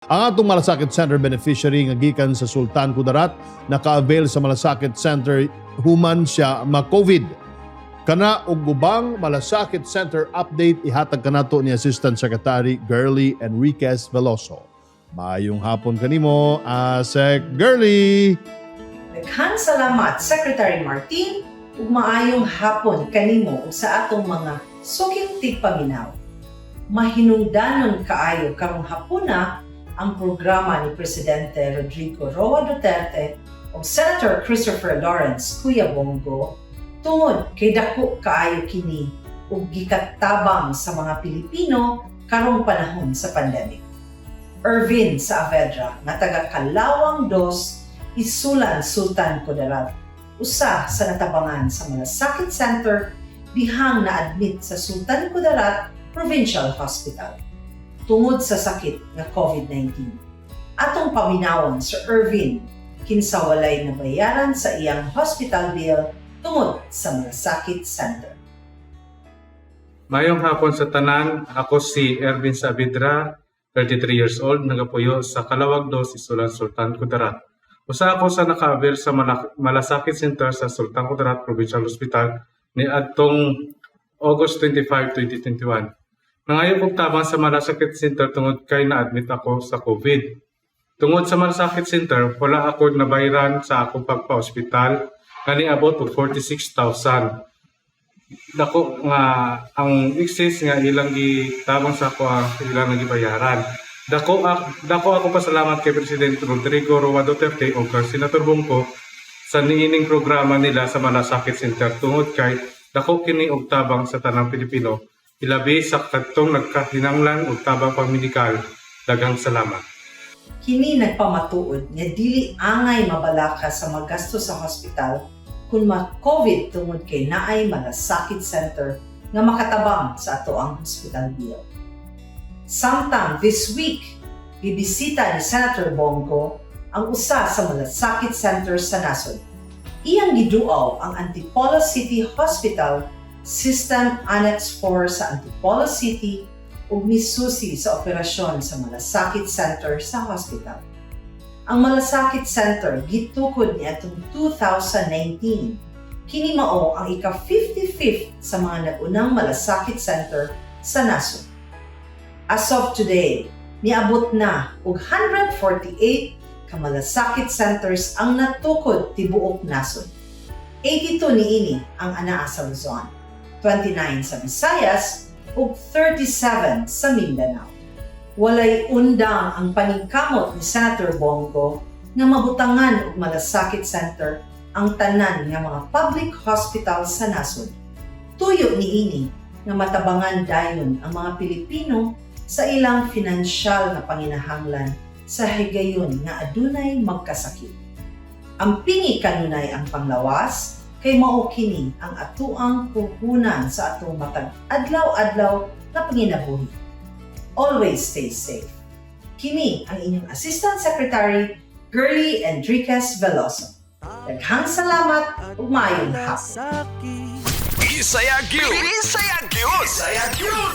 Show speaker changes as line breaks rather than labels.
Ang atong Malasakit Center beneficiary nga gikan sa Sultan Kudarat naka-avail sa Malasakit Center human siya ma-COVID. Kana ug ubang Malasakit Center update, ihatag kanato ni Assistant Secretary Girlie Enriquez Veloso. Maayong hapon kanimo, Asec Girlie!
Daghang salamat, Secretary Martin, ug maayong hapon kanimo ug sa atong mga suking tigpaminaw. Mahinungdanon kaayo karong hapuna ang programa ni Presidente Rodrigo Roa Duterte ug Senator Christopher Lawrence Kuya Bong Go tungod kay dako kaayo kini ug gikatabang sa mga Pilipino karong panahon sa pandemic. Ervin Saavedra nga taga Kalawang Dos, Isulan, Sultan Kudarat, usa sa natabangan sa Malasakit Center dihang na-admit sa Sultan Kudarat Provincial Hospital tungod sa sakit nga COVID-19. Atong paminawon si Ervin kinsa walay nabayaran sa iyang hospital bill tungod sa Malasakit Center.
Maayong hapon sa tanan, ako si Ervin Saavedra, 33 years old, nagapuyo sa Kalawag 2, Isulan, Sultan Kudarat. Usa ako sa naka-avail sa Malasakit Center sa Sultan Kudarat Provincial Hospital ni adtong August 25, 2021. Nangayo kog tabang sa Malasakit Center tungod kay na-admit ako sa COVID. Tungod sa Malasakit Center, wala ako nabayaran sa akong pagpa-ospital nga niabot og 46,000. Dako nga ang excess nga ilang gitabang sa ako ang ilang gibayaran. Dako ako pasalamat kay President Rodrigo Roa Duterte o kay Senator Bong Go sa niining programa nila sa Malasakit Center tungod kay dako kini og tabang sa tanang Pilipino, ilabi sa kadtong nagkahinanglan og tabang pangmedikal. Daghang salamat.
Kini nagpamatuod nga dili angay mabalaka sa magasto sa hospital kung ma-COVID tungod kay naay Malasakit Center nga makatabang sa atoang hospital bill. Samtang this week, gibisita ni Senator Bong Go ang usa sa Malasakit Center sa nasod. Iyang giduaw ang Antipolo City Hospital System Annex 4 sa Antipolo City ug misusi sa operasyon sa Malasakit Center sa hospital. Ang Malasakit Center gitukod niadtong 2019. Kini mao ang ika-55th sa mga nag-unang Malasakit Center sa nasod. As of today, niabot na og 148 ka Malasakit Centers ang natukod tibuok nasod. 82 niini ang anaa sa Luzon, 29 sa Visayas ug 37 sa Mindanao. Walay undang ang paningkamot ni Senator Bong Go nga mabutangan og Malasakit Center ang tanan nga mga public hospital sa nasod. Tuyo niini nga matabangan dayon ang mga Pilipino sa ilang finansyal nga panginahanglan sa higayon nga adunay magkasakit. Ampingi kanunay ang panglawas kay mao kini ang atuang puhunan sa atong matag adlaw-adlaw nga panginabuhi. Always stay safe. Kini ang inyong Assistant Secretary Girlie Enriquez Veloso. Daghang salamat ug maayong hapon.
Bisaya gyud. Bisaya gyud. Bisaya gyud.